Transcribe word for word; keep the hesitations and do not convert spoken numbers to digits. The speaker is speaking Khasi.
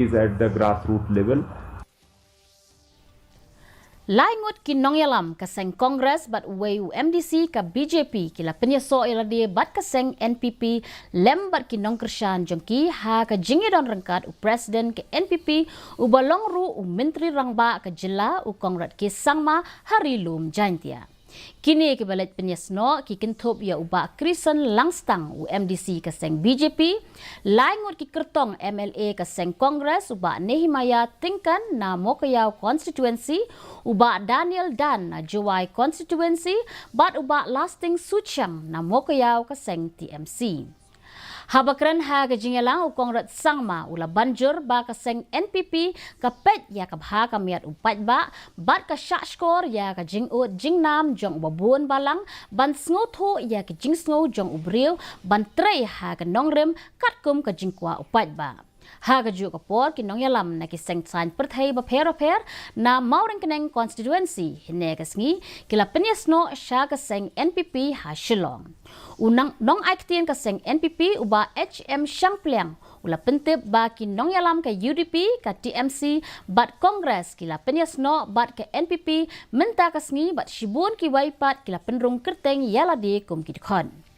is at the grassroots level. Lai ngut ki nongïalam ka seng Congress bad uwei u MDC ka BJP ki la pynïasoh ïalade bad ka seng NPP lem bad ki nongkyrshan jong ki ha ka jingïadon ryngkat u President ka NPP uba long ruh u Myntri Rangbah ka jylla u Conrad K Sangma ha Ri Lum Jaintia. Kine kiba leit pynïasnoh ki kynthup ïa u Bah Krison Langstang u MDC ka seng BJP, lai ngut ki kyrtong MLA ka seng Congress, u Bah Nehemiah Tyngkan na Mowkaiaw constituency, u Bah Daniel Dan na Jowai constituency, bad u Bah Lasting Suchiang na Mowkaiaw ka seng TMC. Haba kren ha ka jingïalang u Conrad Sangma u la ban jur ba ka seng NPP ka peit ïa ka bha ka miat u paidbah bad ka shah shkor ïa ka jingud jingnam jong uba bun balang ban sngewthuh ïa ka jingsngew jong u briew ban trei ha ka nongrim katkum ka jingkwah u paidbah. Ha kajuh ka por ki nongïalam na ki seng saiñ pyrthei bapher bapher na Mawryngkneng constituency hynne ka sngi ki la pynïasnoh sha ka seng NPP ha Shillong. U nang nong ai ktien ka seng NPP u Bah H M Shangpliang u la pyntip ba ki nongïalam ka UDP, ka TMC bad Congress ki la pynïasnoh bad ka NPP mynta ka sngi bad shibun kiwei pat ki la pynrung kyrteng ïalade kum ki dkhot.